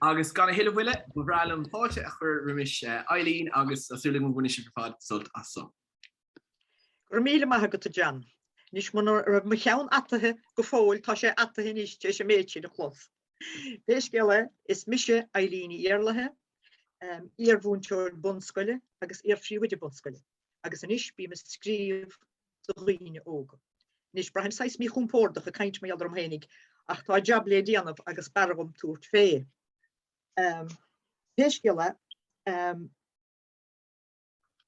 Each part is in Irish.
Agus gan a thuilleadh moille, ba bhreá liom fáilte a chur roimis Eileen agus tá súil agam go mbainfidh sibh ar fad sult as so. Go raibh míle maith agat, a John. Anois muna raibh mo cheann ataithe go fóill, tá sé ataithe anois tar éis an méid sin a chlos. Pé scéal é, is mise Eileen Uí Iarlaithe, iar-mhúinteoir bunscoile agus iar-phríomhoide bunscoile, agus anois bím ag scríobh do dhaoine óga. Anois, braithim saghas míchompordach ag caint mar gheall orm fhéinig, ach tá jab le déanamh agus b'fhearr dhom tabhairt fé. Pé scéal é,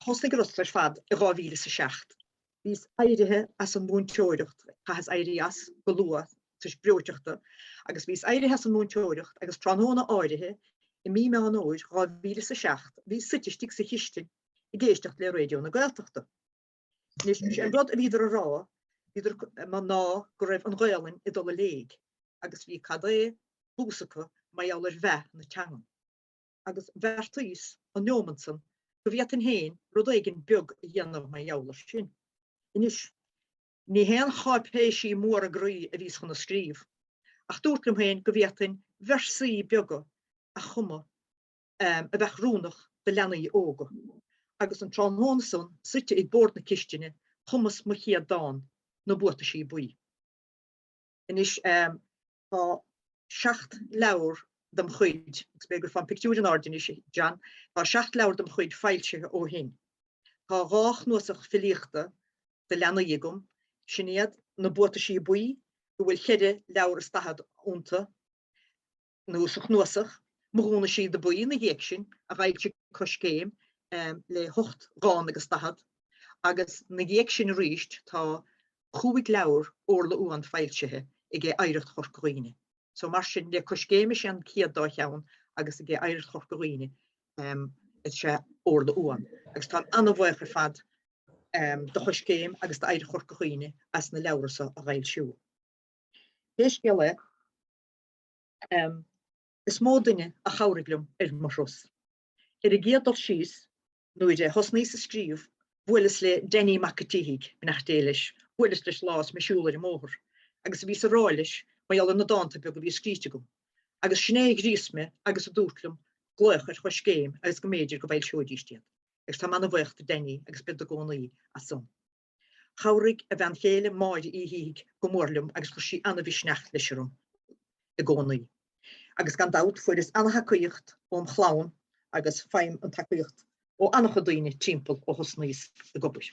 thosnaigh an rud ar fad i 2007. Bhíos éirithe as an mhúinteoireacht, chaitheas éirí as go luath toisc breoiteachta, agus bhíos éirithe as an múinteoireacht agus tráthnóna áirithe i mí Meán Fhómhair 2007 bhíos suite istigh sa chistin ag éisteacht le Raidió na Gaeltachta. Anois, is é an rud a bhíodar a rá, bhíodar ná go raibh an Ghaelainn ag dul i léig agus bhí cad é bús acu mar gheall ar mheath na teangan. Agus bheartaíos an neomant san go bhféadfainn féin rud éigin beag a dhéanamh mar gheall air sin. Anois, ní haon cháipéisí móra groí a bhíos chun a scríobh, ach dúrt liom féin go bhféadfainn véarsaí beaga a chumadh a bheadh oiriúnach do leanaí óga, agus an tráthnóna san, suite ag bord na cistine, chumas mo chéad dán, Na Buataisí Buí. Anois, tá seacht leabhar dem chuid, agus b'fhéidir go gcuirfeá an pictiúr in airde anois, John, tá seacht leabhar dem chuid foilsithe ó shin. Tá dhá chnuasach filíochta do leanaí agam, sin iad, Na Buataisí Buí, go bhfuil cheithre leabhar is daichead iontu, nó sa chnuasach, Mo Ghúna Síoda Buí ina dhiaidh sin, a d'fhoilsigh Coiscéim le hocht dhán agus daichead, agus ina dhiaidh sin arís tá chúig leabhar Órla Uan foilsithe ag Oidhreacht Chorca Dhuibhne. So mar sin, le Coiscéim is ea an chéad dá cheann agus ag Oidhreacht Chorca Dhuibhne is ea Órla Uan. Agus táim an-bhuíoch ar fad do Choiscéim agus d'Oidhreacht Chorca Dhuibhne as na leabhra so a dh'fhoilsiú. Pé scéal é, Is mó duine a chabhraigh liom ar mo thuras. Ar an gcéad dul síos, nuair a thosnaíos ag scríobh, bhuaileas le Danny Mac an tSíthigh, beannacht Dé leis, bhuaileas leis lá is mé ag siúl ar an mbóthar, agus a bhíos ag rá leis mar gheall ar na dánta beaga a bhí scríte agam. Agus sin é a ghríos mé agus a dúirt liom glaoch ar Choiscéim agus go mb'fhéidir go bhfoilseoidíst iad. Agus táim ana-bhuíoch do Danny agus bead i gcónaí as san. Chabhraigh a bhean chéile Máire Uí Shíthigh go mór liom agus chuir sí ana-mhisneach leis orm i gcónaí. Agus gan dabht fuaireas ana-thacaíocht óm chlann agus faighim an tacaíocht ó ana-chuid daoine timpeall ó thosnaíos ag obair.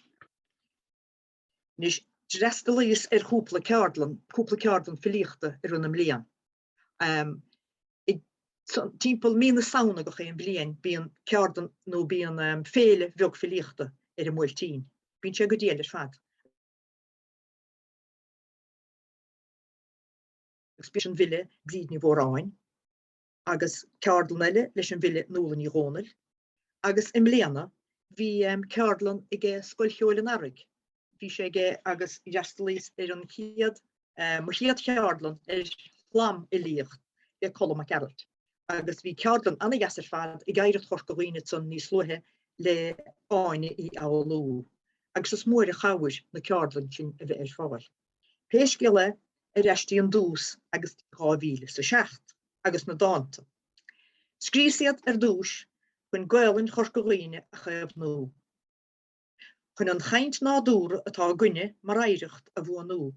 Anois, d'fhreastalaíos ar chúpla ceardlann, cúpla ceardlann filíochta i rith na mblian. Timpeall mí na Samhna gach aon bhliain bíonn ceardlann nó bíonn féile bheag filíochta ar an mBuailtín. Bíonn sé go diail ar fad. Agus bíonn an bhfile Bríd Ní Mhóráin agus ceardlann eile leis an bhfile Nuala Ní Dhomhnaill agus i mbliana bhí ceardlann ag Scoil Cheoil an Earraigh Bhí sé aige agus d'fhreastalaíos ar an chéad, mo chéad cheardlann ar shlamfhilíocht le Colm Mac Gearailt. Agus bhí ceardlann ana-dheas ar fad ag Oidhreacht Chorca Dhuibhne ansan níos luaithe le Áine Uí Fhoghlú. Agus is mór an chabhair na ceardlann sin a bheith ar fáil. Pé scéal é, ar ais dtí an dtús agus 2007 agus na dánta. Scríos iad ar dtús chun Gaolainn Chorca Dhuibhne a chaomhnú. Chun an chaint nádúrtha atá againne mar oidhreacht a bhuanú,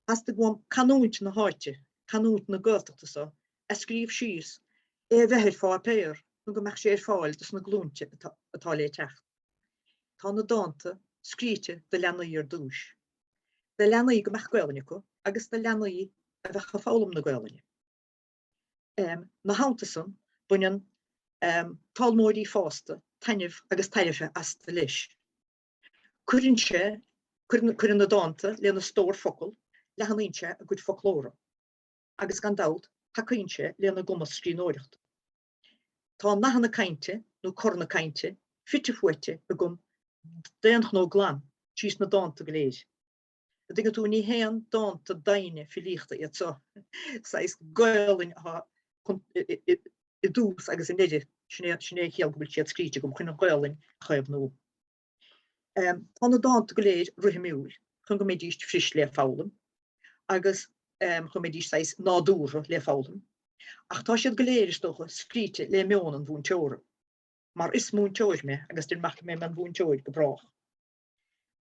theastaigh uaim canúint na háite, canúint na Gaeltachta so, a scríobh síos, é a bheith ar pháipéar chun go mbeadh sé ar fáil dos na glúinte atá le teacht. Tá na dánta scríte do leanaí ar dtúis. Do leanaí go mbeadh Gaelainn acu agus do leanaí a bheadh ag foghlaim na Gaelainne. Ina theannta san, baineann foghlaimeoirí fásta taitneamh agus tairbhe astu leis. Cuireann sé, cuireann na dánta lena stór focal, leathnaíonn sé a gcuid foclóra agus gan dabht tacaíonn sé lena gcumas scríbhneoireachta. Tá nathanna cainte nó coranna cainte fite fuaite agam d'aon ghnó glan tríos na dánta go léir. An dtuigeann tú, ní haon dánta doimhne filíochta iad seo. Saghas Gaolainn atá i dtús agus i ndeireadh, sin é an chiall go bhfuil siad scríte agam, chun an Ghaolainn a chaomhnú. Tá na dánta go léir rithimiúil chun go mbeidís fuirist le foghlaim agus chun go mbeidís saghas nádúrtha le foghlaim. Ach tá siad go léir, is dócha, scríte le meon an mhúinteora, mar is múinteoir mé agus deirim amach go mbeidh mé im mhúinteoir go brách.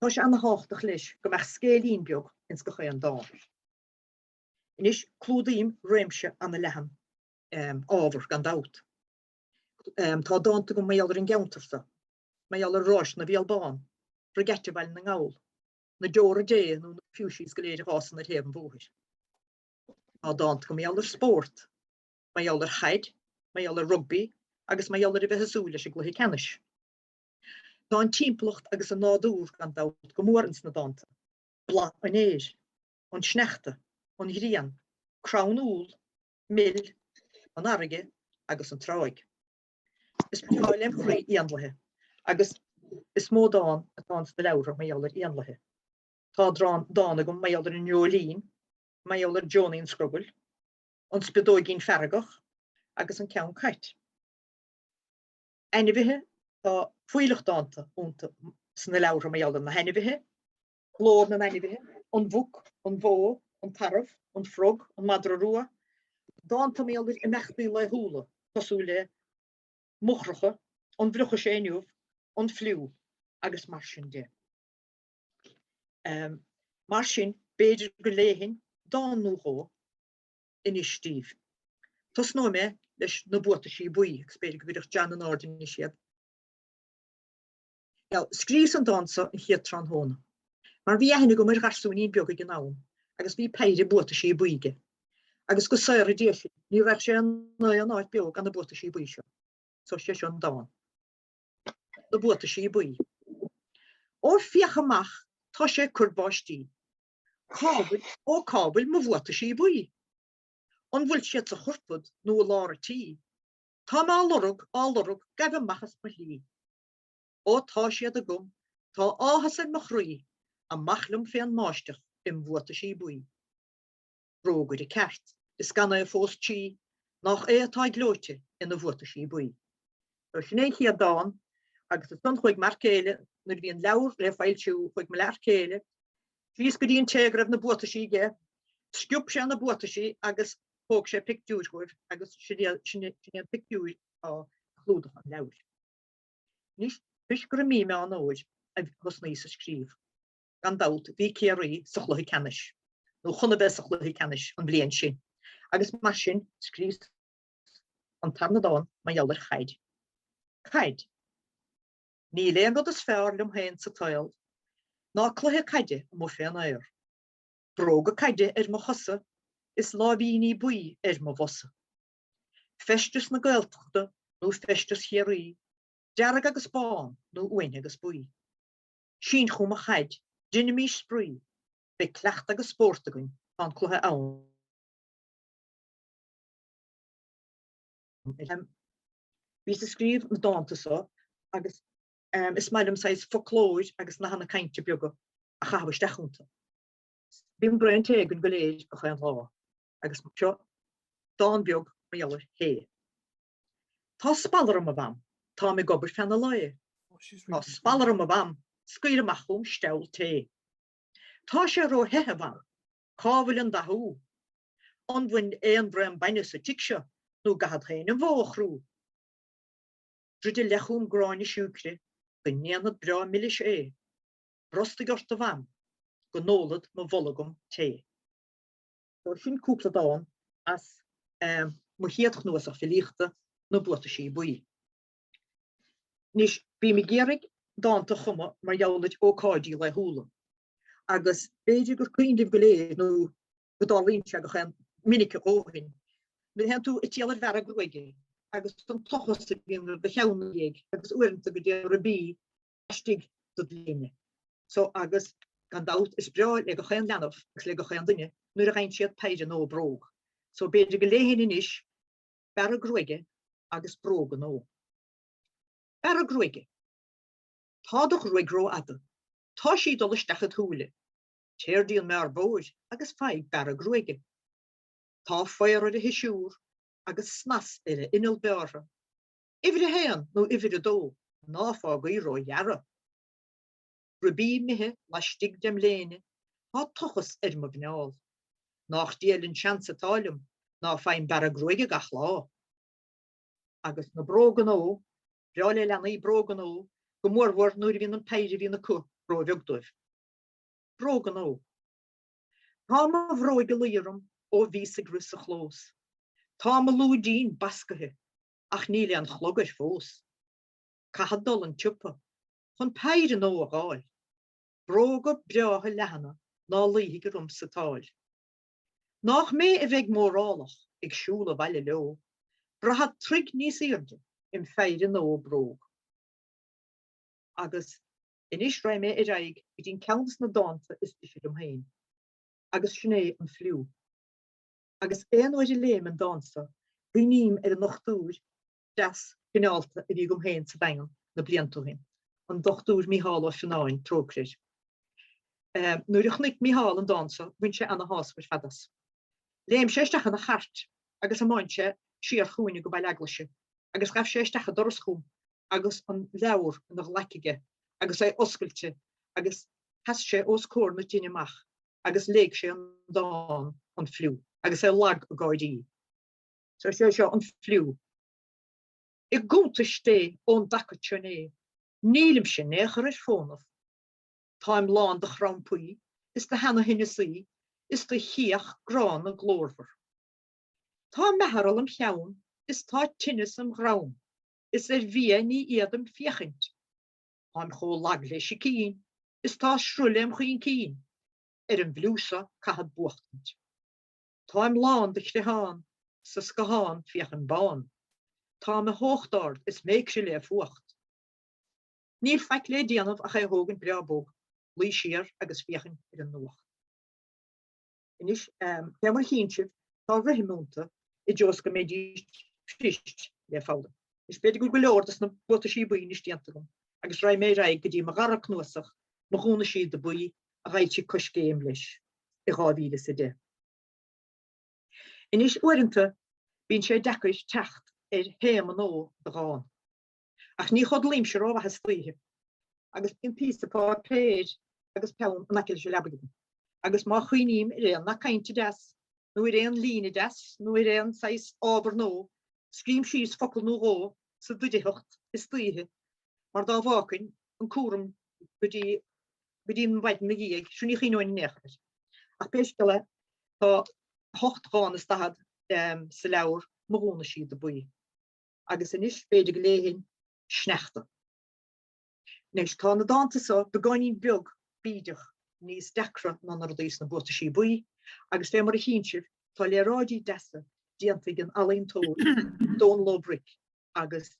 Tá sé ana-thábhachtach leis go mbeadh scéilín beag ins gach aon dán. Anois, clúdaím réimse ana-leathan ábhar, gan dabht. Tá dánta agam mar gheall ar an gceantar so, mar gheall ar Ráiseanna Bhéal Bán, Regatta Bhaile na nGall, na deora Dé nó na fuchsias go léir a fhásann ar thaobh an bhóthair. Tá dánta agam mar gheall ar spórt, mar gheall ar chaid, mar gheall ar rugbaí agus mar gheall ar a bheith ag súil leis an gcluiche ceannais. Tá an timpeallacht agus an nádúr, gan dabht, go mór ins na dánta, blas an fhéir, an sneachta, an ghrian, crann úll, mil, an fharraige agus an tráigh. Is breá lem chroí éanlaithe agus is mó dán atá ins na leabhartha mar gheall ar éanlaithe. Tá dán agam mar gheall ar an ndreoilín, mar gheall ar Joanie an scrogaill, an spiodóigín feargach agus an ceann cait. Ainmhithe, tá fuílleach dánta iontu sna leabhartha mar gheall ar na hainmhithe, glór na n-ainmhithe, an mhuc, an bhó, an tarbh, an frog, an madra rua, dánta mar gheall ar imeachtaí laethúla cosúil le Mucracha, an bhfliuchfaidh sé inniu, an fliú agus mar sin de. Mar sin, b'fhéidir go léifinn dán nó dhó anois daoibh. Tosnóidh mé leis na buataisí buí agus b'fhéidir go gcuirfeadh John in airde anois iad. Now, scríos an dán seo an chéad tráthnóna, mar bhí aithne agam ar gharsúinín beag ag an am agus bhí péire buataisí buí aige, agus go saora Dia sinn, ní raghadh sé in aon áit beo gan na buataisí buí seo. So, sé seo an dán. Na buataisí buí. Ó féach amach, tá sé ag cur báistí. Cá bhfuil, ó cá bhfuil mo bhuataisí buí? An bhfuil siad sa chorpad nó i lár a' tí? Táim á lorg, á lorg, gabh amach as mo shlí. Ó tá siad agam, tá áthas ar mo chroí, amach liom fén mbáisteach im bhuataisí buí. Rógaire ceart, is gan é fós tí, nách é atá gleoite ina bhuataisí buí. So sin é an chéad dán, agus ansan chuaigh m'fhear céile, nuair a bhí an leabhar le foilsiú, chuaigh m'fhear céile síos go dtí an té go raibh na buataisí aige, sciob sé na buataisí agus thóg sé pictiúir dhóibh agus sin é an pictiúr atá ar chlúdach an leabhair. Anois, toisc gur i mí Meán Fhómhair a thosnaíos ag scríobh, gan dabht, bhí Ciarraí sa chluiche ceannais, nó chun a bheith sa chluiche ceannais an bhliain sin, agus mar sin, scríos an tarna dán mar gheall ar chaid. Caid. Níl aon rud is fearr liom féin sa tsaol ná cluiche caide amuigh fén aer. Bróga caide ar mo chosa is láimhíní buí ar mo bhosa. Feisteas na Gaeltachta nó feisteas Chiarraí, dearg agus bán nó uaine agus buí. Sín chugam an chaid, deinimís spraoi, beidh cleachtadh agus spórt againn, tá an cluiche ann. Bhíos ag scríobh na dánta so agus is maith liom saghas foclóir agus nathanna cainte beaga a chaitheamh isteach iontu. Bíonn braon tae againn go léir gach aon lá. Agus seo dán beag mar gheall ar thae. Tá spalladh orm, a Mham, táim ag obair feadh an lae. Tá spalladh orm, a Mham, scaoil amach chugam steall tae. Tá sé ró-the, a Mham, cá bhfuil an dathú? An bhfuil aon bhraon bainne sa tigh seo nó gcaithfead féin an bhó a chrú? Druid i leith chugam gráinne siúicre go ndéanfad breá milis é. Brostaigh ort, a Mham, go n-ólfad mo bholgam tae. So sin cúpla dán as mo chéad chnuasach filíochta, Na Buataisí Buí. Anois, bím ag iarraidh dánta a chumadh mar gheall ar ócáidí laethúla, agus b'fhéidir gur cuimhin libh go léir, nó go dtarlaíonn sé gach aon minic a dhóthain, nuair a théann tú ag triall ar bhearradh gruaige agus an tochas a bhíonn ar do cheann ina dhiaidh agus uaireanta go dtéann ribí laistigh de do léine. So, agus gan dabht is breá le gach aon leanbh agus le gach aon duine nuair a gheibheann siad péire nua bróg. So b'fhéidir go léifinn anois bearradh gruaige agus bróga nua. Bearradh gruaige. Tá do ghruaig rófhada. Tá sí ag dul isteach id shúile. Téir dtí an mbearbóir agus faigh bearradh gruaige. Tá faobhar ar a shisúr agus snas ar a inneall bearrtha. Uimhir a haon nó uimhir a dó, ná fág í róghearrtha. Ribí imithe laistigh dem léine, tá tochas ar mo mhuineál. Nách diail an seans atá liom. Ná faighim bearradh gruaige gach lá. Agus na bróga nua, breá le leanaí bróga nua, go mórmhór nuair a bhíonn an péire a bhíonn acu róbheag dóibh. Bróga nua. Tá mo bhróig ag luí orm ó bhíos ag rith sa chlós. Tá mo lúidín bascaithe ach níl aon chlog air fós. Caithfead dul 'on tsiopa chun péire nua a dh'fháil, bróga breátha leathana ná luífidh orm sa tsáil. Nách mé a bheidh mórálach ag siúl abhaile leo, braithfead troigh níos aoirde im phéire nua bróg. Agus anois raghaidh mé ar aghaidh go dtí'n ceann dos na dánta is deise liom féin, agus sin é An Fliú. Agus aon uair a léim an dán so, cuimhním ar an ndochtúir deas cineálta a bhí agam féin sa Daingean na blianta ó shin, an Dochtúir Mícheál Ó Fionnáin, trócaire air. Nuair a chonaic Mícheál an dán so, bhain sé ana-shásamh ar fad as. Léim sé isteach ina chairt agus thiomáin sé siar chugainne go Baile Eaglaise agus ghabh sé isteach an doras chugam agus an leabhar ina ghlaic aige agus é oscailte agus sheas sé os comhair na tine amach agus léigh sé an dán An Fliú agus é lag ag gáirí. So is é seo an fliú. I gcuntais Dé ón dtaca seo inné, nílimse in aon chor ar fónamh. Táim lán de chrampaí is de sheana-thinneasaí is de chíoch gránna glórmhar. Tá meadhral im cheann is tá tinneas im dhrom is ar bhia ní fhéadaim féachaint. Táim chomh lag le sicín is tá sruth lem chuincín, ar an bhfliú seo caithfead buachtaint. Táim lán de chreathán, sa scáthán féachaim bán. Tá mo theocht ard is mé ag crith le fuacht. Níl faic le déanamh ach é a thógaint breá bog, luí siar agus féachaint ar an nuacht. Anois, fé mar a chíonn sibh, tá rithim iontu i dtreo is go mbeidís fuirist le foghlaim. Anois, b'fhéidir go bhfuil go leor dos na buataisí buí anois déanta agam agus raghaidh mé ar aghaidh go dtí mo dhara cnuasach, Mo Ghúna Síoda Buí, a dh'fhoilsigh Coiscéim leis i 2010. Anois, uaireanta, bíonn sé deacair teacht ar théama nua do dhán. Ach ní chodlaímse rómhaith istoíche, agus bíonn píosa páipéir agus peann in aice leis an leabaidh agam, agus má chuimhním ar aon nath cainte deas, nó ar aon líne deas, nó ar aon saghas ábhar nua, scríobhaim síos focal nó dhó sa duideacht istoíche, mar dá bhfágfainn an cúram go dtí go dtí an mhaidin ina dhiaidh, sin ní chuimhneoinn in aon chor air. Ach pé scéal é, tá hocht dhán is daichead sa leabhar Mo Ghúna Síoda Buí. Agus anois b'fhéidir go léifinn Sneachta. Anois tá na dánta so beagáinín beag bídeach níos deacra ná na rudaí sna Buataisí Buí agus fé mar a chíonn sibh tá léaráidí deasa déanta ag an ealaíontóir Dónal Ó Bric agus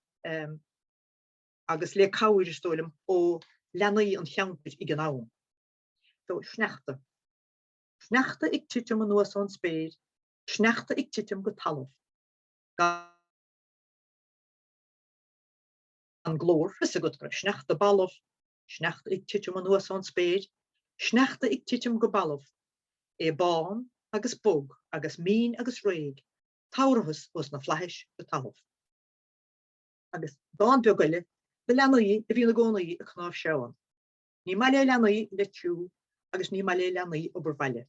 agus le cabhair, is dóigh liom, ó leanaí an cheantair ag an am. So, sneachta. Sneachta ag titim anuas ón spéir, sneachta ag titim go talamh. Gan glór, fhios agat go raibh sneachta balbh, sneachta ag titim anuas ón spéir, sneachta ag titim go balbh. É bán agus bog agus mín agus réidh, tabharthas ós na flaithis go talamh. Agus dán beag eile do leanaí a bhí ina gcónaí ag Cnáimh Seán. Ní maith le leanaí leidhsiú agus ní maith le leanaí obair bhaile.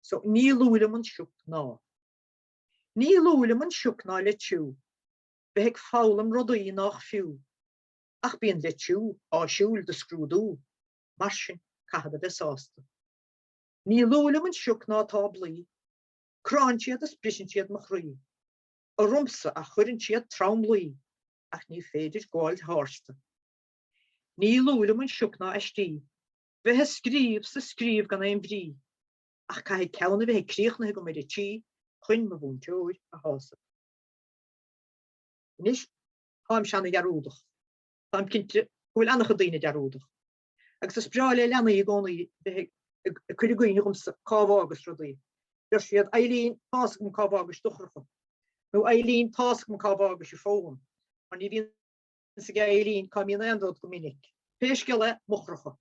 So, ní lú liom an sioc ná. Ní lú liom an sioc ná leidhsiú, bheith ag foghlaim rudaí nách fiú. Ach bíonn leidhsiú áisiúil do scrúdú, mar sin caithfead a bheith sásta. Ní lú liom an sioc ná táblaí, cránn siad is briseann siad mo chroí. Ormsa a chuireann siad tromluí ach ní féidir gabháil tharstu. Ní lú liom an sioc ná aistí, bheith ag scríobh 's ag scríobh gan aon bhrí, ach caithfidh ceann a bheith críochnaithe agam ar a trí chun mo mhúinteoir a shásamh. Anois, táimse ana-dhearúdach. Táim cinnte go bhfuil ana-chuid daoine dearúdach. Agus is breá le leanaí i gcónaí bheith ag cur i gcuimhne dhomsa cá bhfágas rudaí. Deir siad, Eileen, tá's agam cá bhfágais d'eochracha. Nó Eileen, tá's agam cá bhfágais an fón. Mar ní bhíonn fhios ag Eileen cá mbíonn aon rud go minic. Pé scéal é, m'eochracha.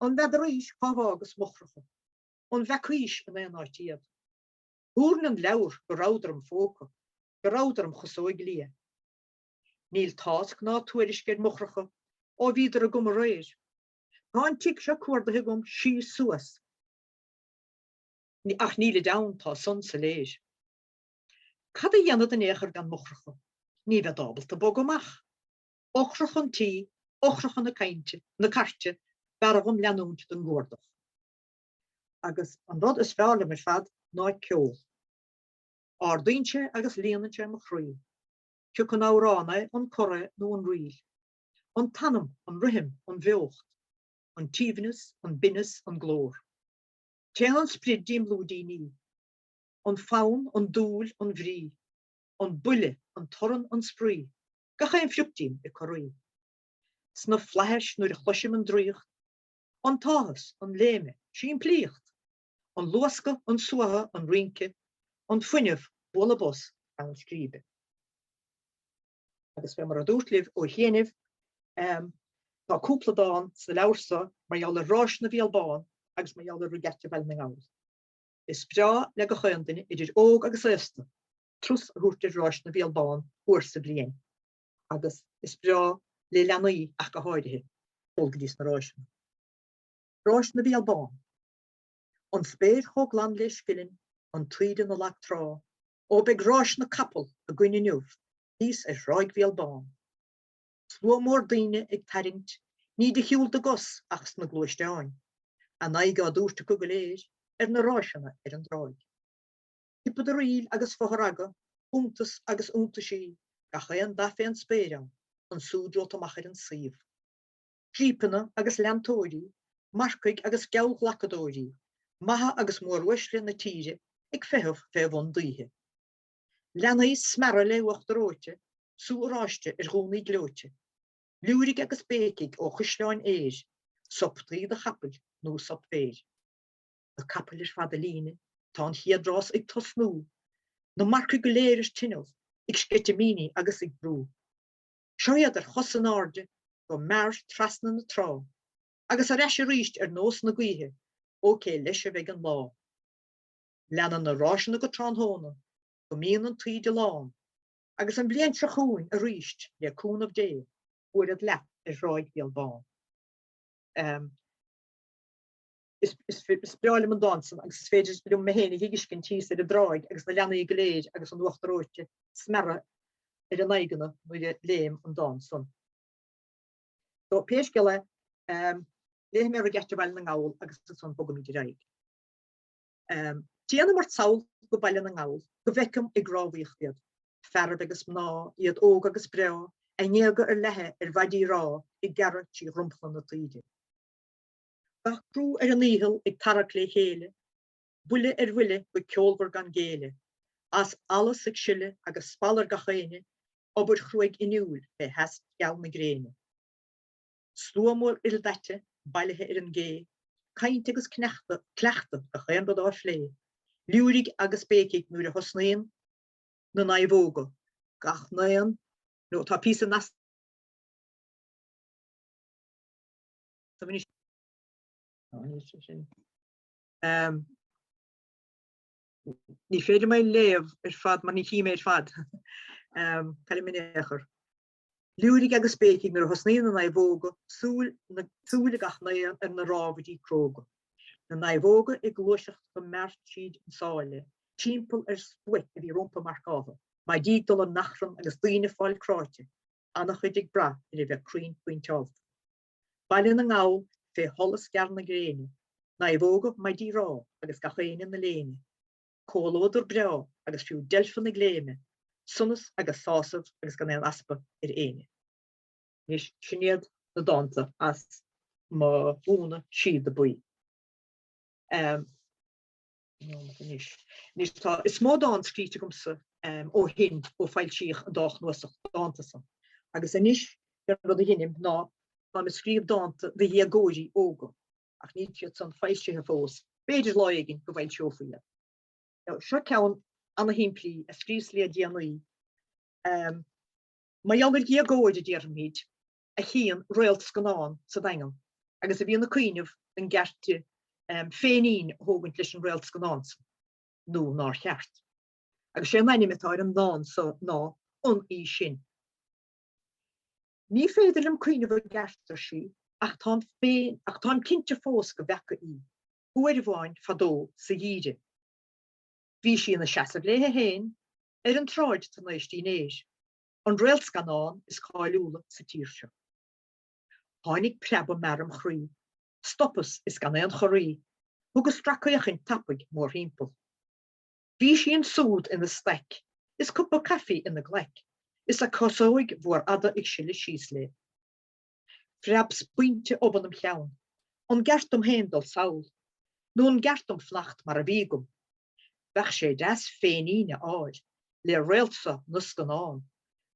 An bhfeadaraís cá bhfágas m'eochracha? An bhfeacaís in aon áit iad? Thabharfainn an leabhar go rabhadar im phóca, go rabhadar im chasóig liath. Níl tásc ná tuairisc ar m'eochracha ó bhíodar agam aréir. Tá an tigh seo cuardaithe agam síos suas, ach nílid ann, tá san soiléir. Cad a dhéanfad in aon chor gan m'eochracha? Ní bhead ábalta bogadh amach. Eochracha an tí, eochracha na cainte, na cairte, b'fhearr dhom leanúint den gcuardach. Agus an rud is fearr liom ar fad ná ceol. Ardaíonn sé agus líonann sé mo chroí. Cioca an amhrán é, an cor é nó an ríl. An t-anam, an rithim, an bheocht. An t-aoibhneas, an binneas, an glór. Téann an sprid díom lúidíní. An fonn, an dúil, an bhrí. An buille, an torann, an spraoi. Gach aon phioc díom ag corraí. Sna flaithis nuair a chloisim an draíocht. An t-áthas, an léime, simplíocht. An luascadh, an suaitheadh, an rince, an fuinneamh, bualadh bos, ceann scríbe. Agus fé mar a dúrt libh ó chianaibh, tá cúpla dán sa leabhar so mar gheall ar Ráiseanna Bhéal Bán agus mar gheall ar Regatta Bhaile na nGall. Is breá le gach aon duine, idir óg agus aosta, turas a thabhairt ar Ráiseanna Bhéal Bán uair sa bhliain, agus is breá le leanaí ach go háirithe, dul go dtí sna ráiseanna. Ráiseanna Bhéal Bán. An spéir chomh glan le scillin, an taoide 'na lag trá, ó beidh ráiseanna capall againn inniu thíos ar Thráigh Bhéal Bán. Slua mór daoine ag tarraingt, ní de shiúl na gcos ach sna gluaisteáin, a n-aghaidh á dtabhairt acu go léir ar na ráiseanna ar an dtráigh. Hipeadaraíl agus fothragadh, iontas agus iontaisí, gach aon dath fén spéir ann, ansúd romhat amach ar an suíomh. Jípeanna agus leantóirí, marcaigh agus geallghlacadóirí, maithe agus móruaisle na tíre ag feitheamh fé bhun gaoithe. Leanaí smeartha le uachtar reoite, sú oráiste ar ghúnaí gleoite. Liúirigh agus béicigh ó chuisleáin aeir, sop tuí do chapaill nó sop féir. Na capaill ar fad i líne, tá an chéad rás ag tosnú, na marcaigh go léir ar tinneall, ag sceitimíní agus ag brú. Seo iad ar chos in airde, go mear trasna na trá, agus ar ais aríst ar nós na gaoithe, ó cé leis a bheidh an lá. Leanann na ráiseanna go tráthnóna, go mbíonn an taoide lán, agus an bhliain seo chugainn aríst, le cúnamh Dé, buailfead leat ar Thráigh Bhéal Bán. Is breá liom an dán san agus is féidir liom mé féin a thuiscint thíos ar an dtráigh agus na leanaí go léir agus an uachtar reoite smeartha ar a n-aghaidheanna nuair a léim an dán san. So, pé scéal é, léifidh mé Regatta Bhaile na nGall agus ansan bogfaimid ar aghaidh. Téanam ort sall go Baile na nGall go bhfeicim ag rámhaíocht iad, fearaibh agus mná, iad óg agus breá, a ngéaga ar leathadh ar mhaidí ráth ag gearradh trí dhromchla na taoide. Gach crú ar a ndícheall ag tarrac lé chéile, buille ar bhuille go ceolmhar gan géilleadh, as allas ag sileadh agus spallar gach éinne, obair chruaidh fhuinniúil fé theas geal na gréine. Slua mór ildaite bailithe ar an gcé, caint agus cneachta, cleachtadh gach aon rud á phlé, liúirigh agus béicigh nuair a thosnaíonn na naomhóga, gach n-aon, nó tá píosa in easnamh anois. Ní féidir liom é a léamh ar fad mar ní chím é ar fad. Caillim in aon chor. Liúirigh agus béicigh nuair a thosnaíonn na naomhóga, súil na, súile gach n-aon ar na rámhaidí cróga. Na naomhóga ag gluaiseacht go mear tríd an sáile, timpeall ar spuaic a bhí rompu marcáltha, maidí ag dul i n-achrann agus daoine ag fáil cráite, ana-chuid ag brath ar a bheith cruinn pointeálta. Baile na nGall fé sholas geal na gréine, naomhóga maidí ráth agus gach éinne ina léine. Comhluadar breá agus fiú deilfeanna ag léimeadh, sonas agus sásamh agus gan aon easpa ar éinne. Anois, sin iad na dánta as mo ghúna síoda buí. Anois, anois tá, is mó dán scríte agamsa ó shin, ó foilsíodh an dá chnuasach dánta san. Agus anois, an rud a dheinim ná táim ag scríobh dánta do dhéagóirí óga. ach níl siad san foilsithe fós, b'fhéidir lá éigin go bhfoilseofaí iad. Now, seo ceann ana-shimplí a scríos le déanaí. Mar gheall ar dhéagóir, a déarfaimid, a chíonn réaltscannán sa Daingean agus a bhíonn ag cuimhneamh an gceart di féinín a thógaint leis an réaltscannán san, nó nár cheart. Agus sé an ainm atá ar an ndán so ná An í sin. Ní féidir liom cuimhneamh i gceart, ar sí, ach táim féin, ach táim cinnte fós go bhfeaca í, uair amháin fadó sa gheimhreadh. Bhí sí ina seasamh léithe féin Ar an tsráid tar éis dinnéir, an réaltscannán is cáiliúla sa tír seo. Tháinig preabadh mear im chroí, stopas is gan aon chorraí, thugas sracfhéachaint tapaidh mórthimpeall. Bhí sí ansúd ina staic, is cupa caife ina glaic, is a casóig mhór fhada ag sileadh síos léi. Phreab smaointe obann im cheann, an gceart dom féin dul sall, nó an gceart dom fanacht mar a bhí agam? Bheadh sé deas féinín a fháil le réalt seo na scannán,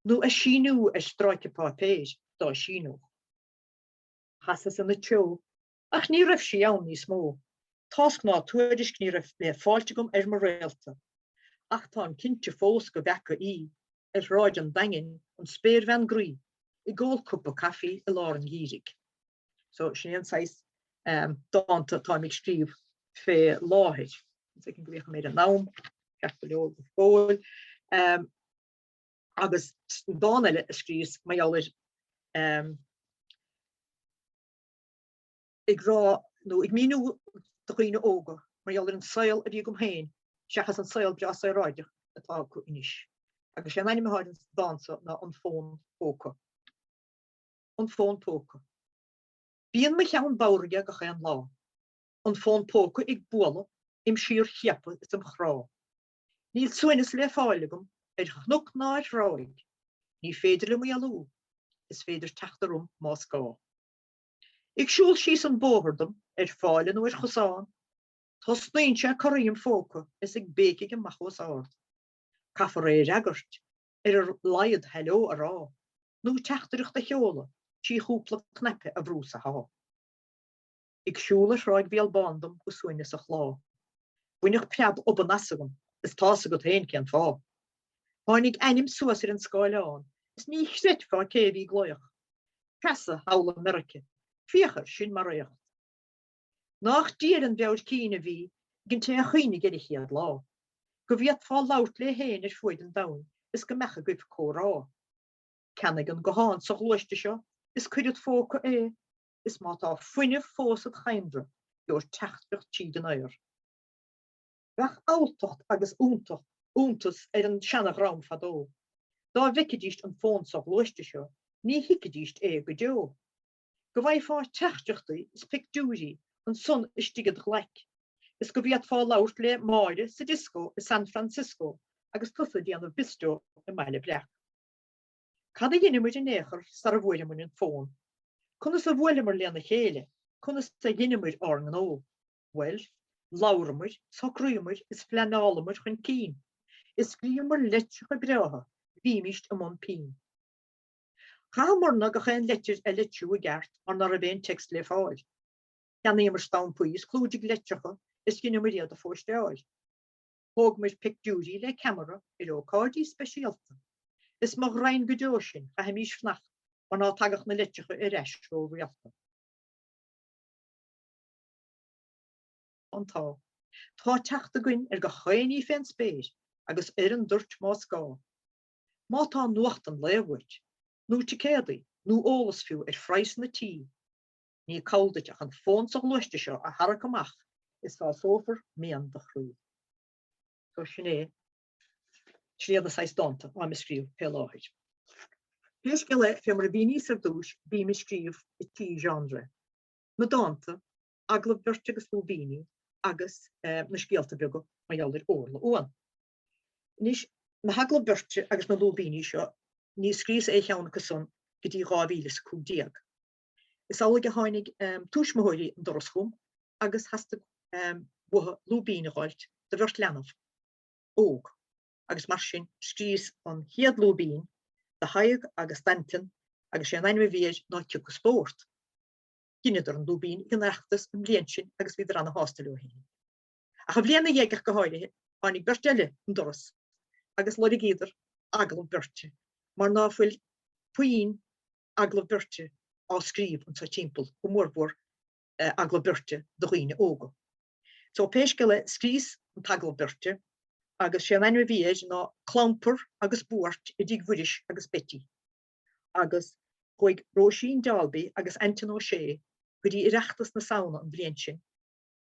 nó a síniú ar stráice páipéir dá síneodh. Chasas ina treo, ach ní raibh sí ann níos mó, tásc ná tuairisc ní raibh le fáilt agam ar mo réalta. Ach táim cinnte fós go bhfeaca í, ar Shráid an Daingin, an spéirbhean groí, ag ól cupa caife i lár an gheimhridh. So, sin é an saghas dánta atáim ag scríobh fé láthair. Feicim go bhféachaim ar an am, ceart go leor go fóill. Agus dán eile a scríos mar gheall ar ag rá nó ag míniú do dhaoine óga mar gheall ar an saol a bhí agam féin seachas an saol breá saoráideach atá acu anois. Agus sé an ainm atá ar an dán so ná An Fón Póca. An Fón Póca. Bíonn mo cheann bodhraithe gach aon lá. An fón póca ag bualadh im shíor-chiapadh is im chrá. Níl suaimhneas le fáil agam ar chnoc ná ar thráigh. Ní féidir liom éalú, is féidir teacht orm más gá. Ag siúl síos an bóthar dom, ar pháile nó ar chosán, tosnaíonn sé ag corraí im phóca is ag béicigh amach os ard. Caithfear é a fhreagairt, ar a laghad heileo a rá, nó teachtaireacht a sheoladh trí chúpla cnaipe a bhrú sa há. Ag siúl ar Thráigh Bhéal Bán dom go suaimhneasach lá, baineadh preab obann asam is tá's agat féin cén fáth. Tháinig ainm suas ar an scáileán is ní chreidfeá cé a bhí ag glaoch. Treasa thall i Meirice, féach air sin mar éacht. Nách diail an mheabhair cinn a bhí ag an té a chuimhnigh air an chéad lá, go bhféadfá labhairt le héin ar fuaid an domhain is go mbeadh agaibh comhrá. Ceannaigh an guthán soghluaiste seo is cuir id phóca é, is má tá fuinneamh fós id chadhnra, gheobhair teachtaireacht tríd an aer. Bheadh alltacht agus iontas ar an seana-dhream fadó, dá bhfeicfidíst an fón soghluaiste seo, ní thuigfidíst é go deo. Go bhfaighfeá teachtaireachtaí is pictiúirí ansan istigh id ghlaic, is go bhféadfá labhairt le Máire sa dioscó i San Francisco agus tusa ag déanamh bistró i mBaile Breac. Cad a dheineamair in aon chor sara bhfuaireamair an fón? Conas a bhuaileamair lena chéile? Conas a dheineamair ár ngnó? Bhuel, labhramair, socraíomair is phleanálamair chun cinn, is scríobhamair litreacha breátha, bhímíst i mbun pinn. Chaitheamarna gach aon leitir a litriú i gceart mar ná raibh aon text le fáil. Cheannaíomair stampaí is clúdaigh litreacha is dheineamair iad a phóisteáil. Thógamair pictiúirí le ceamara ar ócáidí speisialta. Is mo ghraidhin go deo sin, chaithimís fanacht mar ná tagadh na litreacha ar ais ró-rialta. An t-ádh. Tá teacht againn ar gach aon ní fén spéir agus ar an dtoirt más gá. Má tá nuacht an lae uait, nó ticéadaí, nó eolas fiú ar phraghsanna tí, Ní call duit ach an fón soghluaiste seo a tharrac amach is sásófar mian do chroí. So sin é, sin iad na saghas dánta atáim ag scríobh fé láthair. Pé scéal é, fé mar a mhíníos ar dtúis, bím ag scríobh i dtrí genre, na dánta, agallaimh bheirte agus lúibíní, agus na scéalta beaga mar gheall ar Órla Uan. Anois, na hagallaimh bheirte agus na lúibíní seo, ní scríos aon cheann acu san go dtí 2015. Is amhlaidh a tháinig tuismitheoirí an doras chugam agus theastaigh uathu lúibín a dh'fháilt do bheirt leanbh óg agus mar sin scríos an chéad lúibín do Thadhg agus d'Antain agus sé an ainm a bhí air ná Cioca Spórt. Dheineadar an lúibín ag an Oireachtas an bhliain sin agus bhíodar ana-shásta leo féin. Ach an bhliain ina dhiaidh ach go háirithe, tháinig beirt eile an doras agus loirgíodar agallamh beirte mar ná fuil puinn agallamh beirte á scríobh anso timpeall, go mórmhór agallamh beirte do dhaoine óga. So pé scéal é, scríos an t-agallamh beirte agus sé an ainm a bhí air ná Clampar agus Buairt i dTigh Mhuiris agus Betty. Agus chuaigh Róisín Dalby agus Antain Ó Sé go dtí Oireachtas na Samhna an bhliain sin,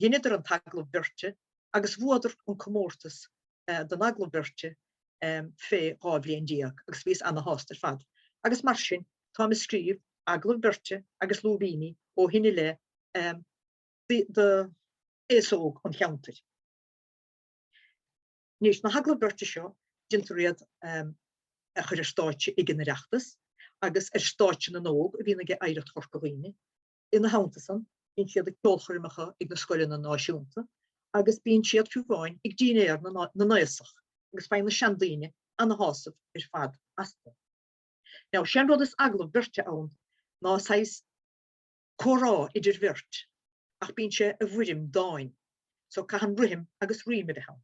dheineadar an t-agallamh beirte agus bhuadar an comórtas don agallamh beirte. fé 12 bhliain agus bhíos ana-shásta ar fad. Agus mar sin, táim ag scríobh agallamh beirte agus lúibíní ó shin i leith do aos óg an cheantair. Anois, na hagallaimh beirte seo, déantar iad a chur ar stáitse ag an Oireachtas agus ar stáitse na nÓg a bhíonn ag Oidhreacht Chorca Dhuibhne. Ina theannta san, bíonn siad ag ceolchoirmeacha ag na scoileanna náisiúnta agus bíonn siad, fiú amháin, ag dinnéar na n-aosach agus faigheann na seandaoine ana-shásamh ar fad astu. Now, sé an rud is agallamh beirte ann ná saghas comhrá idir bheirt ach bíonn sé i bhfoirm dáin so caitheann rithim agus rím a bheith ann.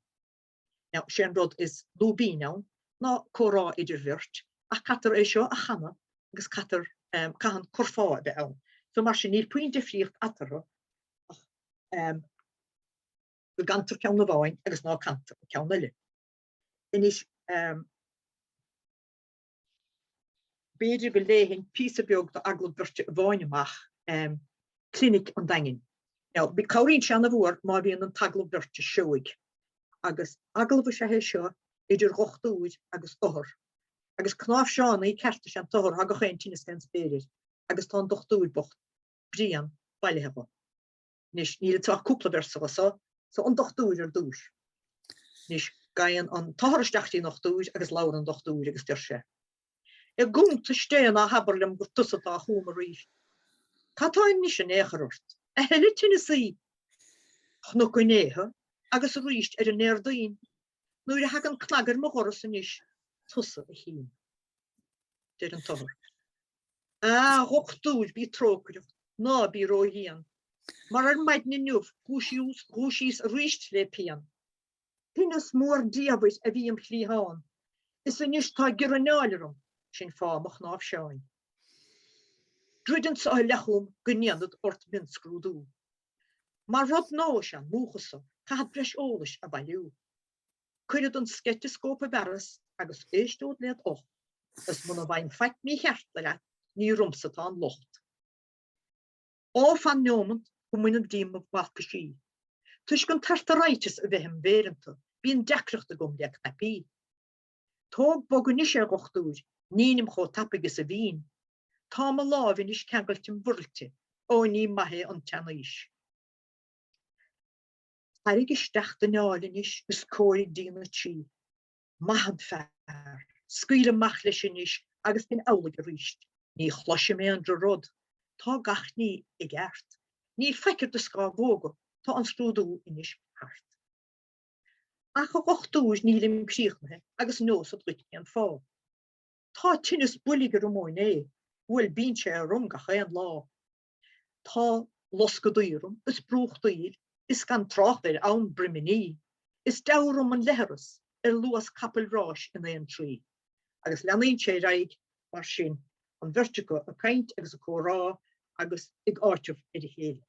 Now, sé an rud is lúibín ann ná comhrá idir bheirt ach caitear é seo a chanadh agus caitear, caitheann curfá a bheith ann. So mar sin níl puinn difríocht eatarthu ach go gcantar ceann amháin agus ná cantar an ceann eile. Anois, B'fhéidir go léifinn píosa beag d'agallamh beirte amháin amach, Clinic an Daingin. Now, cabhraíonn sé ana-mhór má bhíonn an t-agallamh beirte seoigh. Agus agallamh is ea é seo idir dhochtúir agus othar. Agus cnáimhseánaí ceart is ea an t-othar, tá gach aon tinneas fén spéir air, agus tá an dochtúir bocht bréan bailithe dho. Anois, níl anseo ach cúpla véarsa dho so, so an dochtúir ar dtúis. Anois, gabhann an t-othar isteach dtí an dochtúir agus labhrann an dochtúir agus deir sé, I gcuntais Dé ná habair liom gur tusa atá chugam arís. Cad tá anois in aon chor ort? A thuilleadh tinneasaí! Chonac inné thu agus arís ar an nDéardaoin. Nuair a thagann cnag ar mo dhoras anois, tusa a chím. Deir an t-othar. A dhochtúir, bí trócaireach, ná bí ródhian, mar ar maidin inniu dhúisíos aríst le pian. Tinneas mór diamhair a bhí im chliathán, is anois tá giorranáil orm, sin fáth mo chnáimhseáin. Druid anso i leith chugam go ndéanfad ort mionscrúdú. Mar rud nóis an múchadh so, caithfead breis eolais a bhailiú. Cuirfead an sceiteascóp i bhfearas agus éisteod led ucht, is muna bhfaighim faic mícheart leat, ní ormsa atá an locht. Ó, fan neomant go mbainfead díom mo bhalcaisí. Toisc an t-artairíteas a bheith im mhéireanta, bíonn deacracht agam le cnaipí. Tóg bog anois é, a dhochtúir, nínim chomh tapaidh is a bhínn. Tá mo láimh anois ceangailte im mhuirlte, ó ní maith é an tseanaois. Tarraig isteach d'anáil anois is cóirigh díon na trí. Maith an fear! Scaoil amach leis anois agus déan amhlaidh aríst. Ní chloisim aon drochrud. Tá gach ní i gceart. Níl faic ar do scámhóga. Tá an scrúdú anois thart. Ach a dhochtúir nílim críochnaithe agus neosad dhuit cén fáth. Tá tinneas boilg orm ó inné. Bhuel bíonn sé orm gach aon lá. Tá loscadaí orm is brúchtaíl is gan trácht ar fhonn broimíní, is diamhair orm an leithreas ar luas capaill ráis in aon tslí. Agus leanaíonn sé ar aghaidh mar sin, an bheirt acu ag caint agus ag comhrá agus ag áiteamh ar a chéile.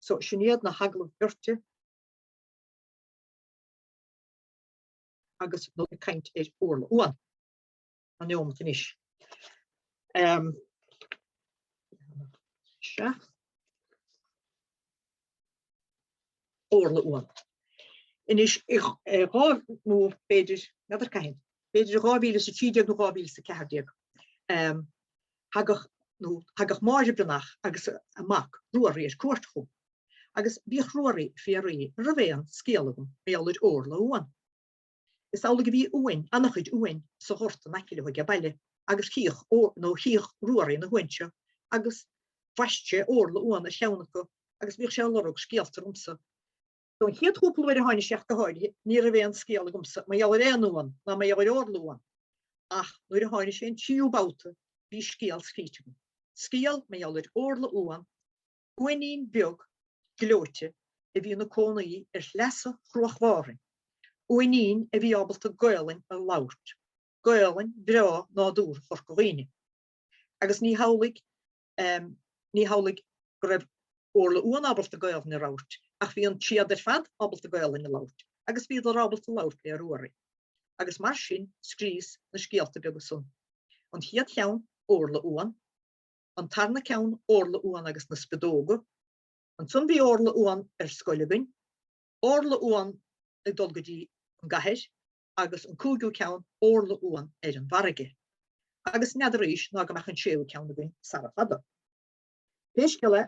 So, sin iad na hagallaimh beirte agus nó ag caint ar Orla Uan. An neomat anois. Sea. Orla Uan. Anois, dhá, nó b'fhéidir, n'fheadar cathain, b'fhéidir 2013 nó 2014, thagadh, nó thagadh Máire Breathnach agus a mac, Ruairí, ar cuairt chugam. Agus bhíodh Ruairí ag fiafraí an raibh aon scéal agam mar gheall ar Orla Uan. Is amhlaidh a bhí uain, an-chuid uain, sa ghort in aice leo age baile agus chíodh, nó chíodh Ruairí na huain seo agus bhaist sé Órla Uan ar cheann acu agus bhíodh sé ag lorg scéalta ormsa. So an chéad chúpla uair a tháinig sé ach go háirithe, ní raibh aon scéal agamsa mar gheall ar aon uan ná mar gheall ar Órla Uan. Ach nuair a tháinig sé an tríú babhta bhí scéal scríte agam. Scéal mar gheall ar Órla Uan Uainín beag gleoite a bhí ina cónaí ar shleasa Chruach Mhárthain, uainín a bhí ábalta Gaolainn a labhairt, Gaolainn bhreá nádúrtha Chorca Dhuibhne. Agus ní hamhlaidh, ní hamhlaidh go raibh Órla Uan ábalta Gaolainn a labhairt, ach bhí an tréad ar fad ábalta Gaolainn a labhairt, agus bhíodar ábalta labhairt le Ruairí. Agus mar sin scríos na scéalta beaga san. An chéad cheann, Órla Uan. an tarna ceann Órla Uan agus na Spideoga, ansan bhí Órla Uan ar scoil againn, Órla Uan ag dul go dtí an gcathair. Agus an cúigiú ceann, Órla Uan ar an bhFarraige. Agus n'fheadar arís ná go mbeadh an séú ceann againn sara fada. Pé scéal é,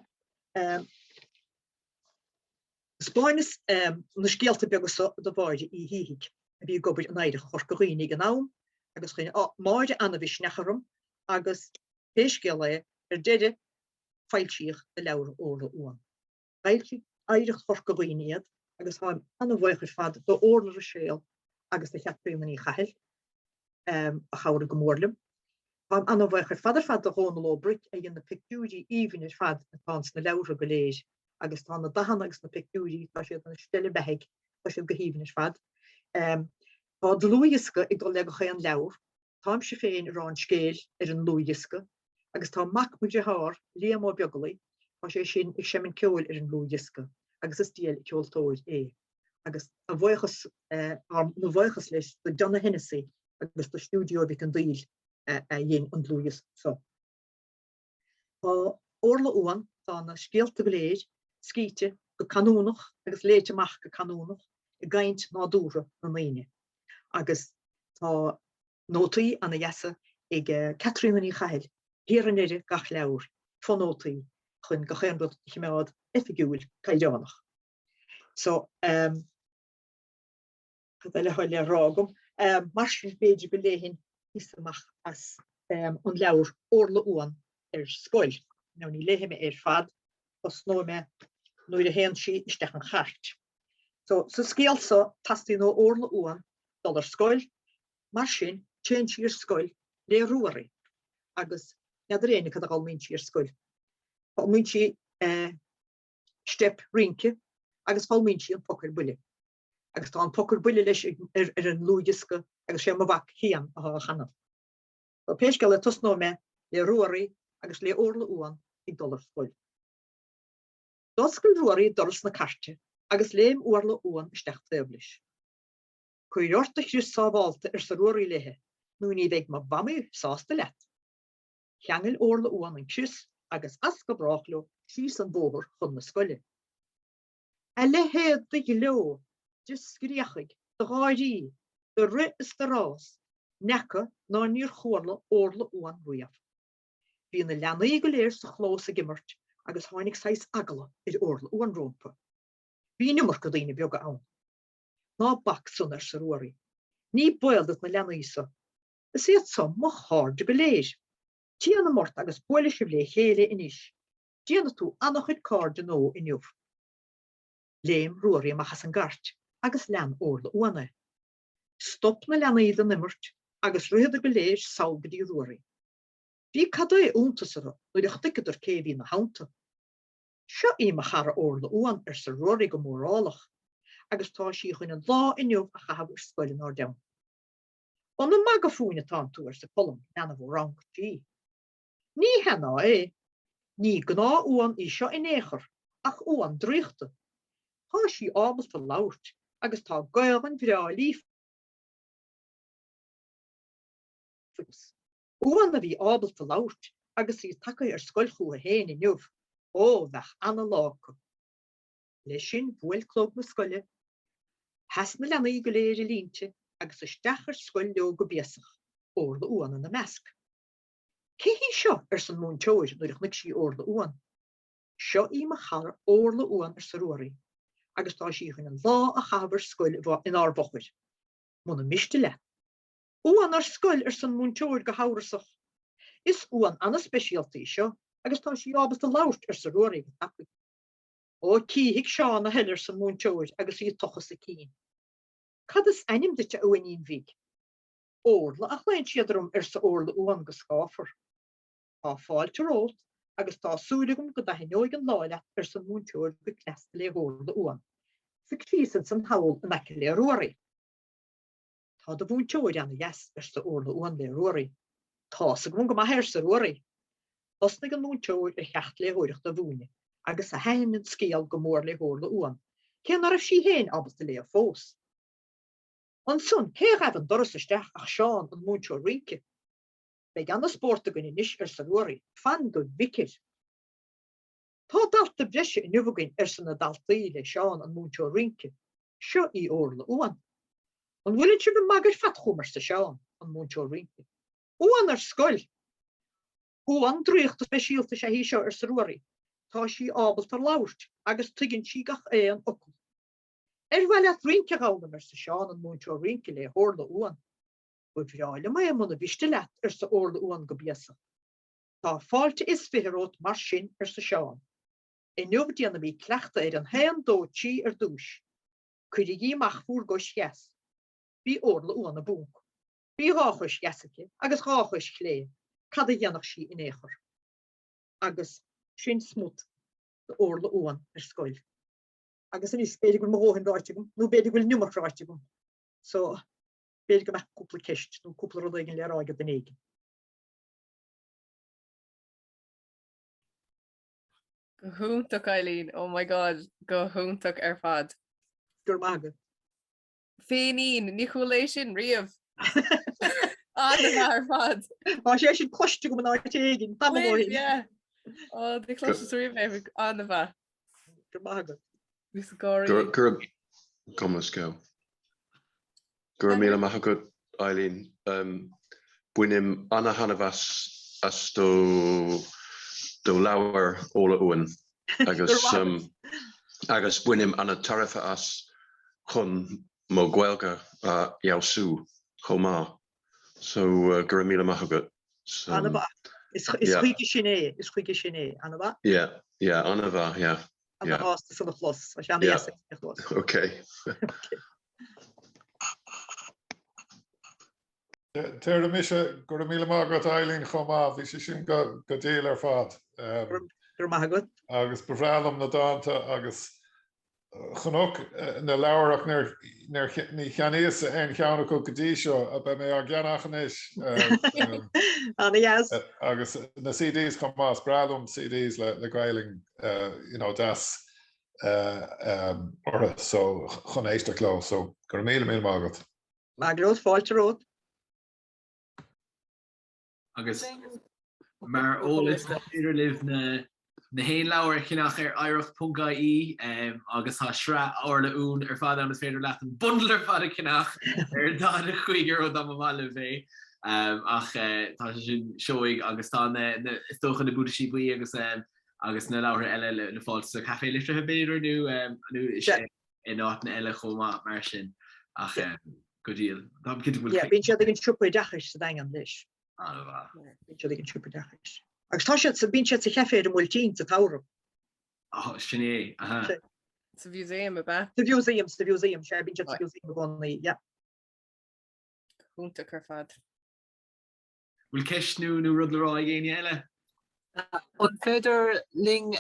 thaispeáineas na scéalta beaga so do Mháire Uí Shíthigh, a bhí ag obair in Oidhreacht Chorca Dhuibhne ag an am, agus chuir Máire ana-mhisneach orm agus pé scéal é, ar deireadh foilsíodh na leabhartha Órla Uan. D'fhoilsigh Oidhreacht Chorca Dhuibhne iad agus táim an-bhuíoch ar fad d'Orla Ruiséal agus do Chaitríona Ní Chathail a chabhraigh go mór liom. Táim an-bhuíoch ar fad ar fad do Dhónal Ó Bruic a dhein na pictiúirí aoibhinn ar fad atá ins na leabhartha go léir agus tá na dathanna agus na pictiúirí, tá siad ina stealladh beathaidh, tá siad go haoibhinn ar fad. Tá dlúthdhiosca ag dul le gach aon leabhar. Táimse féin ag rá an scéil ar an ndlúthdhiosca agus tá mac mo dhearthár, Liam Ó Beaglaoi, tá sé sin ag seimint ceoil ar an ndlúthdhiosca agus is diail ceoltóir é. Agus a bhuíochas, ár mbuíochas leis do Donagh Hennessy agus do Stiúideo Mhic an Daill a dhein an dlúthdhiosca so. Tá Órla Uan, tá na scéalta go léir scríte go canúnach agus léite amach go canúnach i gcaint nádúrtha na ndaoine. Agus tá nótaí ana dheasa ag Caitríona Ní Chathail thiar i ndeireadh gach leabhar, fonótaí chun gach aon rud a chimeád oifigiúil caighdeánach. So, um. Cad eile atá le rá agam? Mar sin, b'fhéidir go léifinn píosa amach as an leabhar Órla Uan ar Scoil. Now ní léifidh mé é ar fad, tosnóidh mé nuair a théann sí isteach an chairt. So, sa scéal seo, teastaíonn ó Órla Uan dul ar scoil, mar sin, téann sí ar scoil le Ruairí agus n'fheadar éinne cad a d'fhoghlaimíonn sí ar scoil. Foghlaimíonn sí steip rince agus foghlaimíonn sí an poc ar buile. Agus tá an poc ar buile leis ar an ndlúthdhiosca agus sé mo mhac Cian atá á chanadh. So pé scéal é tosnóidh mé le Ruairí agus le Órla Uan ag dul ar scoil. D'oscail Ruairí doras na cairte agus léim Órla Uan isteach taobh leis. Cuir ort do chrios sábhálta arsa Ruairí léithe nó ní bheidh mo mhamaí sásta leat. Cheangail Órla Uan an crios agus as go brách leo síos an bóthar chun na scoile. A leithéid de ghleo, de scréachaigh, de gháirí, de rith is de rás, n'fheaca ná níor chuala Órla Uan riamh. Bhí na leanaí go léir sa chlós ag imirt agus tháinig saghas eagla ar Órla Uan rómpa. Bhí an iomarca daoine beaga ann. Ná bac san, arsa Ruairí. Ní baol duit na leanaí so. Is iad so mo chairde go léir. Téanam ort agus buailfidh sibh le chéile anois. Déanfaidh tú an-chuid cairde nua inniu. Léim Ruairí amach as an gcairt agus lean Órla Uan é. Stop na leanaí den imirt agus ritheadar go léir sall go dtí Ruairí. Bhí cad é iontas orthu nuair a chonaiceadar cé a bhí ina theannta. Seo í mo chara Órla Uan, arsa Ruairí go mórálach, agus tá sí chun an lá inniu a chaitheamh ar scoil inár dteannta. An ag magadh fúinn atánn tú, arsa Colm, leanbh ó rang G. Ní hea ná é. Ní gnáth-uan í seo in aon chor, ach uan draíochta. Tá sí ábalta labhairt agus tá Gaolainn bhreá líofa aici. Uan a bhí ábalta labhairt agus í tagtha ar scoil chúthu féin inniu, ó, bheadh ana-lá acu. Leis sin bhuail clog na scoile, sheas na leanaí go léir i línte agus isteach ar scoil leo go béasach, Órla Uan ina measc. Cé hí seo? arsa an múinteoir nuair a chonaic sí Órla Uan. Seo í mo chara Órla Uan arsa Ruairí, agus tá sí chun an lá a chaitheamh ar scoil inár bhfochair. Muna miste leat. Uan ar scoil arsa an múinteoir go hamhrasach. Is uan an-speisialta í seo agus tá sí ábalta labhairt arsa Ruairí go tapaidh. Ó tchífidh Seán a thoil arsa an múinteoir agus í ag tochas a cinn. Cad is ainm duit a uainín bhig? Órla a ghlaonn siad orm, arsa Órla Uan go scáfar. Tá fáilte romhat agus tá súil agam go dtaitneoidh an lá leat, arsa an múinteoir go cneasta le hÓrla Uan. Suigh síos ins an hall in aice le Ruairí. Tá do mhúinteoir ana-dheas, arsa Órla Uan le Ruairí. Tá's agam go maith é, arsa Ruairí. Thosnaigh an múinteoir ar cheacht léitheoireachta a mhúineadh agus thaitin an scéal go mór le hÓrla Uan, cé ná raibh sí féin ábalta léamh fós. Ansan, cé a ghabh an doras isteach ach Seán, an múinteoir rince. Beidh ana-spórt againn anois, arsa Ruairí, fan go bhficir. Tá dalta breise inniu againn, arsa na daltaí le Seán, an múinteoir rince. Seo í Órla Uan. An bhfuileann sibh ag magadh ar fad chugam, arsa Seán, an múinteoir rince. Uan ar scoil! Uan draíochta speisialta is ea í seo, arsa Ruairí. Tá sí ábalta labhairt agus tuigeann sí gach aon fhocal. Ar mhaith leat rince a dh'fhoghlaim, arsa Seán, an múinteoir rince, le hOrla Uan. Ba bhreá liom é muna mhiste leat, arsa Orla Uan go béasach. Tá fáilte is fiche romhat mar sin, arsa Seán. Inniu déanfaimid cleachtadh ar an haon dó trí ar dtúis. Cuirigí amach bhúr gcois dheas. Bhí Orla Uan i bponc. Bhí dhá chois dheas aici agus dhá chois chlé, cad a dhéanfadh sí in aon chor? Agus sin smut d'Orla Uan ar scoil. Agus anois, b'fhéidir go bhfuil mo dhóthain ráite agam, nó b'fhéidir go bhfuil an iomarca ráite agam. So, b'fhéidir go mbeadh cúpla ceist nó cúpla rud éigin le rá ag duine éigin. Go hiontach Eileen, oh my god, go hiontach ar fad. Go raibh maith agat. Féinín, ní chuala é sin riamh. An-mhaith ar fad. Tá sé sin cloiste agam in áit éigin, tamall ó shin. Yeah. Ó, ní chloiseas riamh é, an-mhaith. Go raibh maith agat. Bhíos ag gáirí. Go raibh, gabh mo leithscéal. Go raibh míle maith agat, Eileen. Bainim ana-thaitneamh as as do do leabhar Orla Uan agus agus bainim ana-tairbhe as chun mo Ghaeilge a fheabhsú chomh maith. So go raibh míle maith agat. Ana-mhaith. Is chuige sin é, is chuige sin é. Ana-mhaith. Yeah, yeah, ana-mhaith, yeah. Ana-shásta san a chlos. Tá sé ana-dheas a chlos. Ok. Déarfaidh mise go raibh míle maith agat Eileen chomh maith, bhí sé sin go diail ar fad. Go raibh maith agat. Agus ba bhreá liom na dánta agus chonac na leabhair ach ní cheannaíos aon cheann acu go dtí seo, beidh mé á gceannach anois. Ana-dheas. Agus na CDs chomh maith, is breá liom CDs le Gaelainn you know deas orthu so chun éisteacht leo so go raibh míle míle maith agat. Maith leat, fáilte romhat. Agus mar eolas is féidir libh na na haon leabhar a cheannach ar oidhreacht.ie agus tá sraith Orla Uan ar fad ann is féidir leat an bundle ar fad a cheannach ar €45 dá mba mhaith libh é. Ach tá sé sin seoigh agus tá na is dócha na Buataisí Buí agus agus na leabhartha eile le fáil sa Café Liteartha b'fhéidir nó nó in áiteanna eile chomh maith mar sin ach go diail. Táim cinnte go bhfuil. Yeah, bíonn siad ag an siopa oideachais sa Daingean leis. An-mhaith. Bíonn siad ag an siopa oideachais. Agus tá siad sa, bíonn siad sa chaifé ar an mBuailtín sa tsamhradh. Oh, sin é, aha. Sa mhúsaem, ab ea? Sa mhúsaem, sa mhúsaem, sea, bíonn siad sa mhúsaem i gcónaí, yeah. Go hiontach ar fad. Bhfuil ceist nó nó rud le rá ag éinne eile? An féidir linn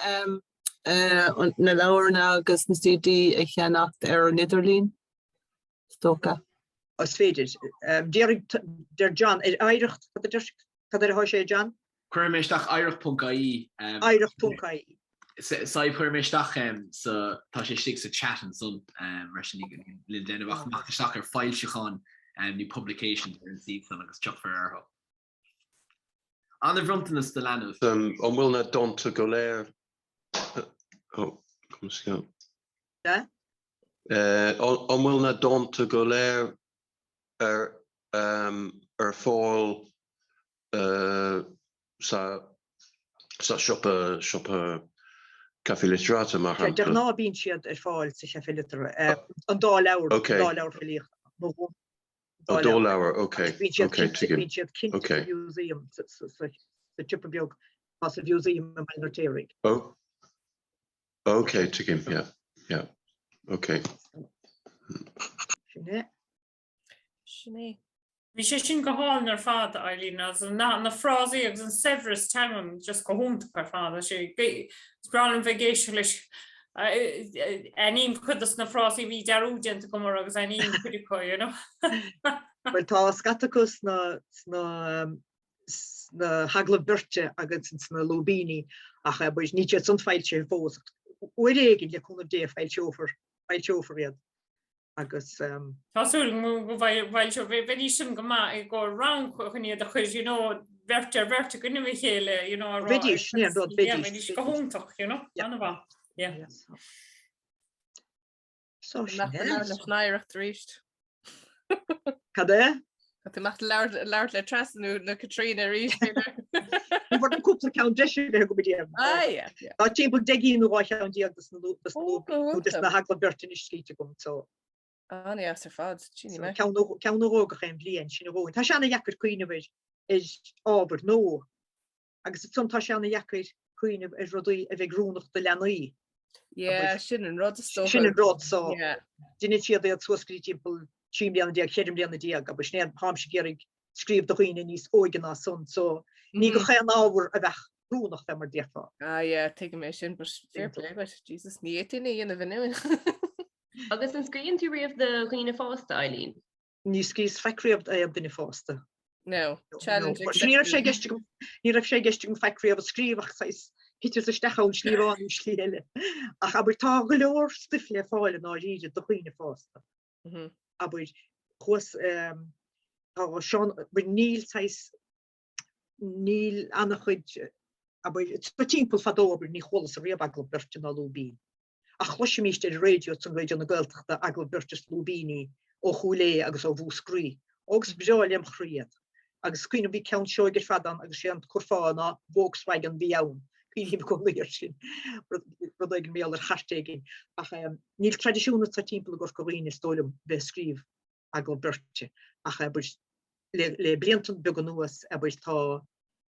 na leabhair agus na CD a cheannacht ar an idirlíon, is dócha? Is féidir. Déarfaidh, deir John, ar oidhreacht, cad a deir, cad air atá sé, John? Cuirfidh mé isteach oidhreacht.ie. Oidhreacht.ie. Sadhbh, chuir mé isteach sa, tá sé istigh sa chat ansan, mar sin le déanamh ach amach isteach ar foilseacháin nó publications ar an suíomh san agus tiocfar orthu. Ana-bhronntanas do leanbh. An bhfuil na dánta go léir oh, An bhfuil na dánta go léir ar ar fáil sa sa siopa siopa Café Liteartha mar shampla. De ghnáth bíonn siad ar fáil sa Chafé Liteartha. An dá leabhar, an dá leabhar filíochta. Nó An dá leabhar, ok. Bíonn siad cinnte, bíonn siad cinnte sa mhúsaem, sa tsiopa beag atá sa mhúsaem i mBaile an Fheirtéaraigh. Oh. Ok, tuigim, yeah, yeah. Ok. Sin é. Sin é. Bhí sé sin go hálainn ar fad, Eileen, agus na, na frásaí agus an saibhreas teangan just go hiontach ar fad. Tá sé, is breá liom bheith ag éisteacht leis. Aithním cuid dos na frásaí bhí dearúd déanta agam orthu agus aithním cuid acu, you know. Bhuel tá scata acu sna, sna, sna hagallaimh beirte agus sna lúibíní ach eh, níl siad san foilsithe fós. Uair éigin le cúnamh Dé foilseofar, foilseofar iad. agus. Tá súil agam go bhfoilseofar, bheidís sin go maith i gcomhair rang chun iad a chur, you know, beirt ar bheirt i gcoinne a chéile, you know, a rá. Bheidís, ní an rud, bheidís. Bheidís go hiontach, you know, an-mhaith. Yeah. So sin é. Leis an oidhreacht arís. Cad é? Tá tú ag labhairt le Treasa nó le Caitríona arís, b'fhéidir. Ní bhfuair cúpla ceann breise bheith agam déarfainn. Ah, yeah, yeah. Tá timpeall 10 gcinn nó 12 cheann des na nó des na hagallaimh beirte anois scríte agam, so. An-deas ar fad, so ceann nó dhó gach aon bhliain, sin a dhóthain. Tá sé ana-dheacair cuimhneamh ar ar ábhar nua agus ansan tá sé ana-dheacair cuimhneamh ar rudaí a bheidh oiriúnach do leanaí. Yeah, sin an rud is dócha. Sin an rud, so deineann siad iad suas go dtí timpeall 13 mbliana, 14 mbliana, abair, sin é, táimse ag iarraidh scríobh do dhaoine níos óige ná san, so ní gach aon ábhar a bheadh oiriúnach fé mar déarfá. Ah yeah, tuigim é sin, but fair play duit, Jesus, ní fhéadfainn é a dhéanamh inniu. Agus an scríobhann tú riamh do dhaoine fásta, Eileen? Níor scríos faic riamh d'aon duine fásta. No, challenge accepted. Ní raibh sé i gceist agam, ní raibh sé i gceist agam faic riamh a scríobh ach saghas thiteas isteach ann slí amháin nó slí eile. Ach abair tá go leor stuif le fáil i ndáiríre do dhaoine fásta. Abair chuas tá Seán, abair níl saghas, níl an-chuid, abair, timpeall fadó abair ní chualas riamh agallamh beirte ná lúibín. Ach chloisimíst ar an raidió ansan Raidió na Gaeltachta agallamh beirte is lúibíní ó Chúil Aodha agus ó Mhúscraí. Ó agus breá lem chroí iad. Agus cuimhním bhí ceann seoigh ar fad ann agus sé an cur fáth ná Volkswagen bhí ann. Cuimhním i gcónaí air sin. Rud éigin mar gheall ar chairt éigin. Ach níl traidisiún anso timpeall i gCorca Dhuibhne is dóigh liom bheith ag scríobh agallamh beirte. Ach abair le blianta beaga anuas abair tá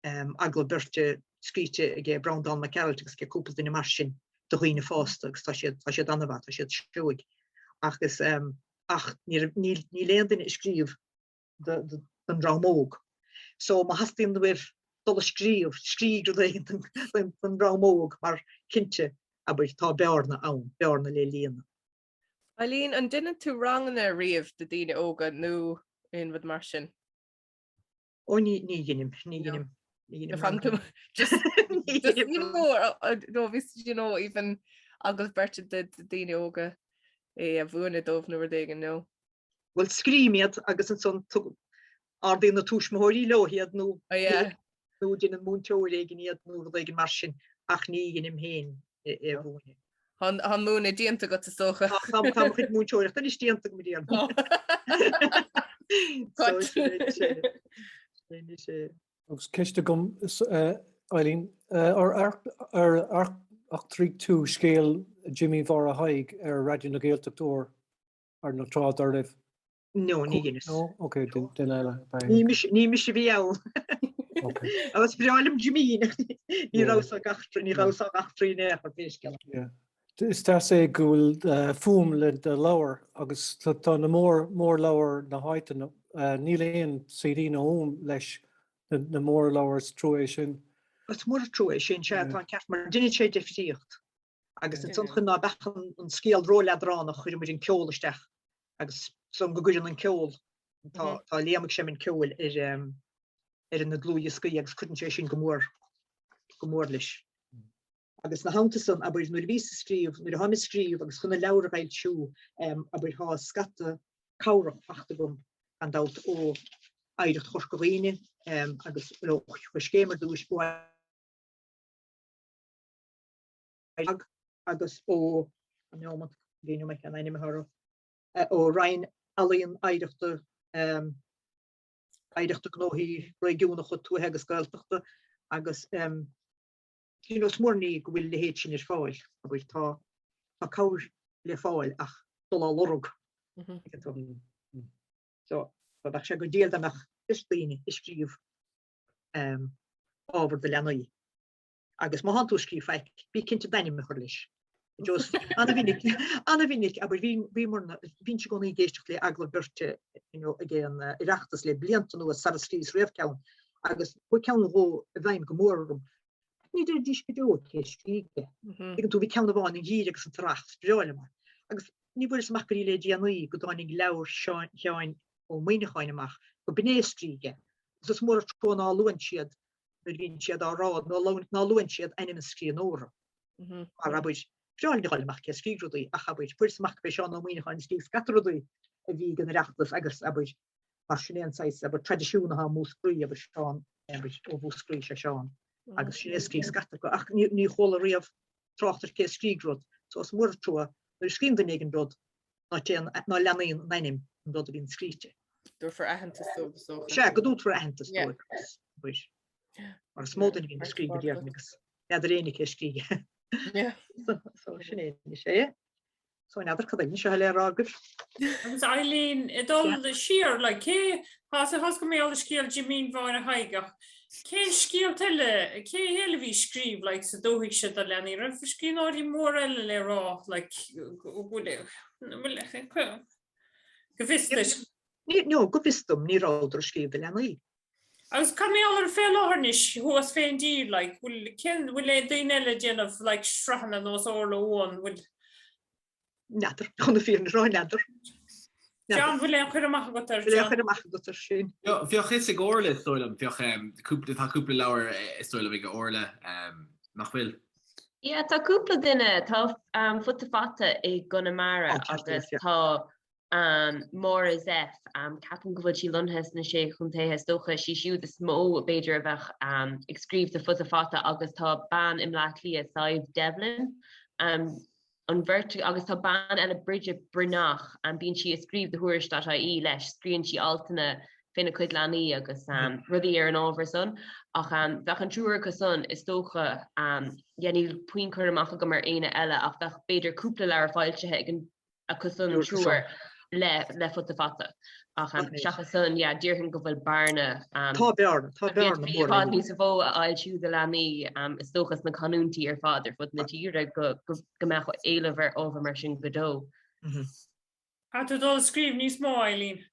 agallamh beirte scríte ag Breandán Mac Gearailt agus ag cúpla duine mar sin do dhaoine fásta agus tá siad tá siad an-mhaith, tá siad seoigh. Ach is ach níl níl aon duine ag scríobh don dream óg. So má theastaíonn uaibh dul a scríobh, scrígh rud éigin don dream óg mar cinnte abair tá bearna ann, bearna le líonadh. Eileen, an ndeineann tú ranganna riamh do daoine óga nó aon rud mar sin? Ó ní ní dheinim, ní dheinim, ní dheinim Fan tú just just you know no bhí you know even agallamh beirte do daoine óga é a mhúineadh dóibh nó rud éigin no. Bhuel scríobhaim iad agus ansan ardaíonn na tuismitheoirí leo iad nó Oh yeah. nó déanann múinteoir éigin iad nó rud éigin mar sin ach ní dheinim féin é a mhúineadh. Tá an múineadh déanta agat is dócha. Tá mo chuid múinteoireachta anois déanta agam déarfainn. Agus ceist agam, Eileen, ar eachtraigh tú scéal Jimí Mháire Thaidhg ar Raidió na Gaeltachta uair ar nó tráth dá raibh? No, ní dheineas. No? Ok, duine eile. Ní mise, ní mise a bhí ann. Ok. Agus breá liom Jimí, ní rabhas á eachtraí, ní rabhas á eachtraí in aon chor, pé scéal. Yeah. Is deas é go bhfuil fuaim le do leabhar agus tá na mór mórleabhair na háite, níl aon CD nó fhuaim leis na mórleabhair, is trua é sin. Is mór an trua é sin, sea, tá an ceart, mar deineann sé difríocht. Agus ansan chun ná beadh an scéal ró-leadránach chuireadh muid an ceol isteach agus san go gcuireann an ceol, tá tá Liam ag seimint ceoil ar ar na dlúthdhioscaí agus cuireann sé sin go mór go mór leis. Agus ina theannta san, abair, nuair a bhíos ag scríobh, nuair a tháim ag scríobh agus chun an leabhar a fhoilsiú, abair, tá scata cabhrach fachta agam gan dabht ó Oidhreacht Chorca Dhuibhne agus ó Choiscéim ar dtúis, ó agus ó, an neomat, bhí mé an ainm orthu, ó Roinn Ealaíon Oidhreachta, Oidhreachta Gnóthaí Réigiúnacha Tuaithe agus Gaeltachta agus you know, is mór an ní go bhfuil a leithéid sin ar fáil, abair, tá tá cabhair le fáil ach dul á lorg. So, bheadh sé go diail dá mbeadh is daoine ag scríobh ábhar do leanaí. Agus má thánn tú ag scríobh faic, bí cinnte d'ainm a chur leis. Just, ana-mhinic, ana-mhinic, abair, bhí, bhíomar, bhínnse i gcónaí ag éisteacht le agallamh beirte, you know, ag an Oireachtas le blianta anuas sara scríos riamh ceann, agus chuaigh ceann nó dhó i bhfeidhm go mór orm. Ní deiridís go deo cé a scrígh é. Tuigeann tú, bhí ceann amháin, an Geimhreadh agus an tEarrach, is breá liom é. Agus ní bhfuaireas amach go dtí le déanaí go dtáinig leabhar Sheáin, Sheáin Ó Muimhneacháin amach, go b'in é a scrígh é. Agus is mór an trua ná luann siad nuair a bhíonn siad á rá ná luann siad ainm an scríbhneora. Mar abair, breá linn a dh'fháil amach cé a scrígh rudaí ach abair, fuaireas amach gurb é Seán Ó Muimhneacháin a scrígh scata rudaí a bhí ag an Oireachtas agus abair, mar sin é an saghas abair traidisiún atá i Múscraí abair Seán abair ó Mhúscraí sé Seán agus sin é a scrígh scata acu ach ní chuala riamh trácht ar cé a scrígh rud so is mór an trua nuair a scríobhann duine éigin rud ná téann ná leanaíonn an ainm. an rud a bhíonn scríte. Dtabharfar aitheantas dóibh is dócha. Sea, go dtabharfar aitheantas dóibh. Mar is mó duine a bhíonn ag scríobh go déarfainn agus n'fheadar éinne cé a scrígh. So sin é anois é. So n'fheadar cad eile anseo le rá agaibh. Agus Eileen, ag dul siar, like, cé, tá a fhios agam an scéal Jimín Mháire Thaidhg ach cén scéalta eile, cé eile a bhí ag scríobh, like, sa dúthaigh seo do leanaí? Raibh scríbhneoirí móra eile le rá, like, go bhfuil, go bhfios duit? No, go bhfios dom, ní rabhadar ag scríobh do leanaí. Agus cad mar gheall air fé láthair anois thuas fén dtír, like, bhfuil, cén, bhfuil aon daoine eile ag déanamh, like, sraitheanna nós Orla Uan, bhfuil? N'fheadar, chun na fírinne a rá, n'fheadar. John, bhfuil aon chur amach agat air, Bhfuil aon chur amach agat air sin? Bheadh fhios ag Orla, is dóigh liom, bheadh, cúpla, tá cúpla leabhar, is dóigh liom, ag Orla, nach bhfuil? Yeah, tá cúpla duine, tá Futa Fata i gConamara agus tá Máire Zepf, ceapaim go bhfuil sí lonnaithe sna Sé Chontaetha, is dócha, sí siúd is mó b'fhéidir a bheadh ag scríobh do Futa Fata agus tá bean i mBleá Cliath, Sadhbh Devlin, an bheirt, agus tá bean eile Bridget Breathnach, bíonn sí ag scríobh do Thuairisc.ie leis, scríonn sí altanna féna cuid leanaí agus rudaí ar an ábhar san ach bheadh an triúr acu san is dócha, yeah níl puinn cur amach agam ar éinne eile ach bheadh b'fhéidir cúpla leabhar foilsithe ag an acu san triúr le le Futa Fata. Ach seachas san, yeah, déarfainn go bhfuil bearna. Tá bearna, tá bearna mór. I bhfad níos mó a fhoilsiú do leanaí, is dócha sna canúintí ar fad ar fud na tíre go go mbeadh éileamh ar ábhar mar sin go deo. Tá tú dul a scríobh níos mó, Eileen.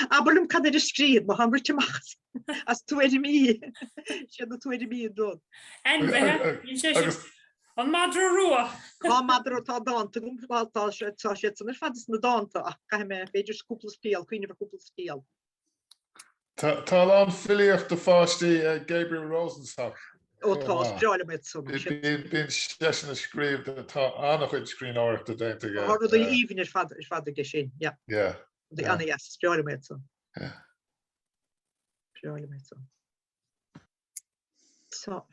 Abair liom cad air a scríobh, má tháim rite amach as tuairimí. Siad na tuairimí an rud. Ainmhithe, níl sé sin. An madra rua. Tá madra, tá dánta agam, tá tá siad san ar fad sna dánta ach caithfidh mé b'fhéidir cúpla scéal, cuimhneamh ar chúpla scéal. Tá a lán filíocht do pháistí ag Gabriel Rosenstock. Ó tá, is breá liom iad san. Bíonn seisean ag scríobh, tá an-chuid scríbhneoireachta déanta aige. Tá rudaí aoibhinn ar fad ar fad aige sin, yeah. Yeah. Rudaí an-dheas, is breá liom iad san. Yeah. Breá liom iad san. So,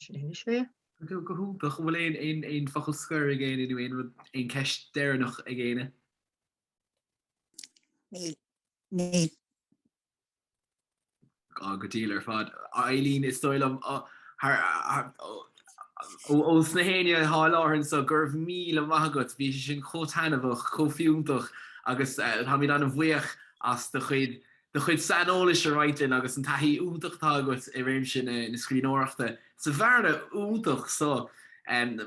sin anois é. Go hiontach. An bhfuil aon, aon, aon focal scoir ag éinne nó aon rud, aon ceist deireanach ag éinne? Níl. Níl. Á, go diail ar fad. Eileen, is dóigh liom, thar, thar, ós na héinne atá i láthair anso, go raibh míle maith agat. Bhí sé sin chomh taitneamhach, chomh fiúntach agus táimid an-bhuíoch as do chuid do chuid saineolais a roinnt linn agus an taithí iontach atá agat i réimse na scríbhneoireachta sa bhearna iontach so.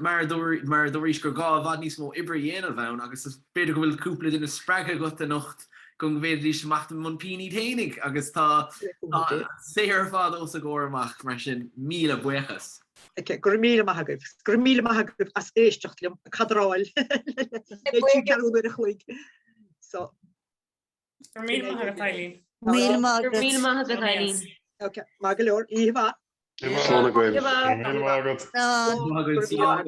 Mar a dúraís gur gá i bhfad níos mó oibre a dhéanamh ann agus b'fhéidir go bhfuil cúpla duine spreagtha agat anocht go bhféadfaidís imeacht i mbun pinn iad fhéinig agus tá an saothar ar fad os a gcomhair amach mar sin míle buíochas. Ok, go raibh míle maith agaibh. Go raibh míle maith agaibh as éisteacht liom ag cadráil le ceathrú uair a chloig. So. Go raibh míle maith agat, Eileen. Míle maith agat. Míle maith agat, Eileen. Ok, maith go leor. Oíche mhaith. Slán agaibh. Míle maith agat. Slán.